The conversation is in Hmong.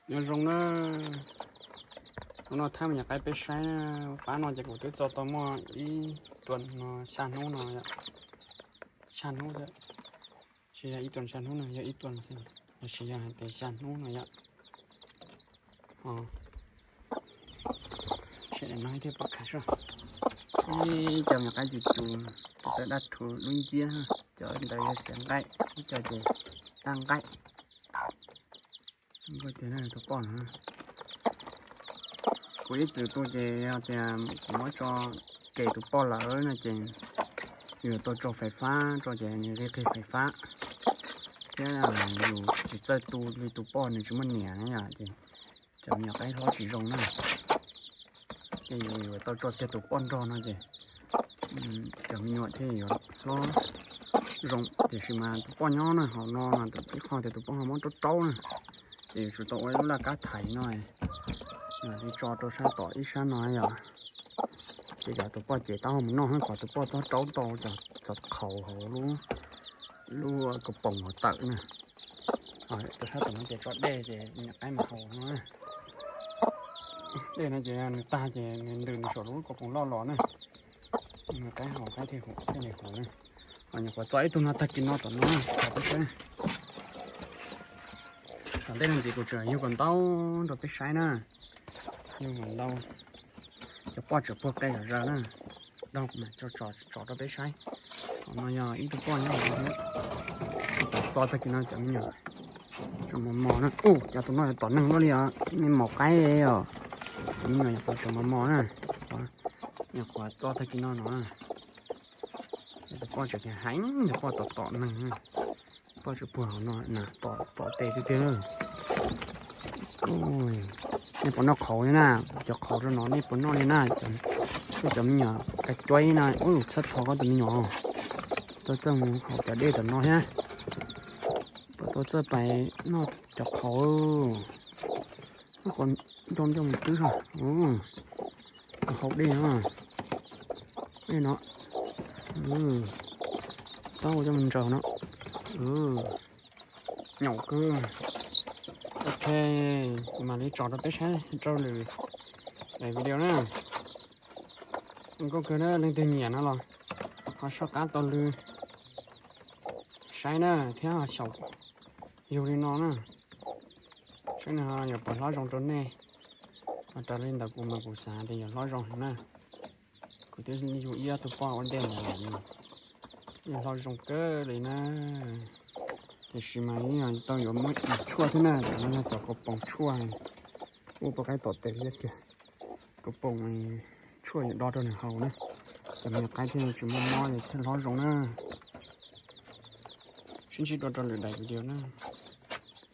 Nyob zoo na, hnub no thab me nyuam qaib peb saib na. Pab no ces kuv twb txo tau muaj ib tuas no xya hnub no yom. Xya hnub xwb, tsis yog ib tuas xya hnub no, yog ib tuas xwb, los sis yog hais tias xya hnub no yom. Tshem no thiaj pom khav soj. Ib co me nyuam qaib cus cus, cov dab rhuv lub nciab, cov ntawd yog xiav nqaij, ib co ces dab nqaij. Nkuaj tiag na tus poj no. Kuv ib txwm tu ces yog tias kuv muab tso kem tus poj lawm no ces yus yuav tau tso fais fab tso ces nws qig qig fais fab, thiab yus tsis txawj tu li tus poj nws tsis muaj niam na yom, ces cov me nyuam qaib hlob tsis zoo na. Ces yus yuav tau tso kiag tus poj nrog no ces cov me nyuam thiaj yuav hlob zoo. Tiam sis mas tus poj nyob na, hauv no mas ib qho tias tus poj ho muab raub raub na, ces yuav tsum tau ua ib lub laj kab thaiv no, li tso rau sab tom ib sab no yom. Ces kom tus poj ces tau mus noj, kom tus poj txhob raub tau cov qhaus hauv lub kaus poom hauv tawm na. Tus sab tom no ces tso dej ces me nyuam qaib mas haus no. Dej no ces nws tag ces nws ntws nws saum lub kaus poom loj los na. Me nyuam qaib haus qaib thiaj li huv na. Ho nyuam qhuav txo ib tug no tag kis no tom no na, peb saib. Tom ntej no ntxiv kuv tseem yug kom ntau rau peb saib na. Yug kom ntau, cov poj tseem puag qe zom zaws na. Dhau kuv mam tso tso rau peb saib. Qhov no yog ib tug poj nyob hauv no thiab. Txo tag kis no cov me nyuam tseem mos mos na. Ub, cov tus no yog tom neeg luaj li os, me mos qaib os. Cov me nyuam nyuam qhuav tseem mos mos na. Nyuam qhuav txo tag kis no no na. Tus poj tseem heev, tus poj tom tom neeg. Poj tseem puag hauv no na, tom tom tes tiag tiag na. Nej puas noj qhauv li na? Cov qhauv rau no nej puas noj li na? Cov me nyuam ka cuab na, ub, txhob thov koj tus me nyuam, txhob txawj mus haus cov dej tom no thiab. Puas tau txawj pais noj cov qhauv, noj qhauv ncauj ncauj mus twb ho. Haus dej no, dej no, tau coj mus ntsaws no. Nyaum kawg. Ok, kuv mam li tso rau peb saib rau lwm daim video na. Nkauj kawg na, leej twg nyiam no los ho soj qab tau lw saib na, thiab ho xyaum yug li no na. Saib nws ho yuav puas hlob zoo rau nej. Ho raws li ntawd kuv mas kuv xav tias yuav hlob zoo heev na. Kuv twb yug ib ob tug poj ua ntej ntawd lawm, yeej hlob zoo kawg li na. Tiam sis mas yeej tau yuav muab ib tshuaj thiab na, cov no yog cov kaus poom tshuaj, ub poj qaib tom tes liab kiag. Kaus poom tshuaj yuav do rau nws haus na, cov me nyuam qaib thiaj tsis muaj mob thiaj hlob zoo na. Sib ntsib dua rau lwm daim video na.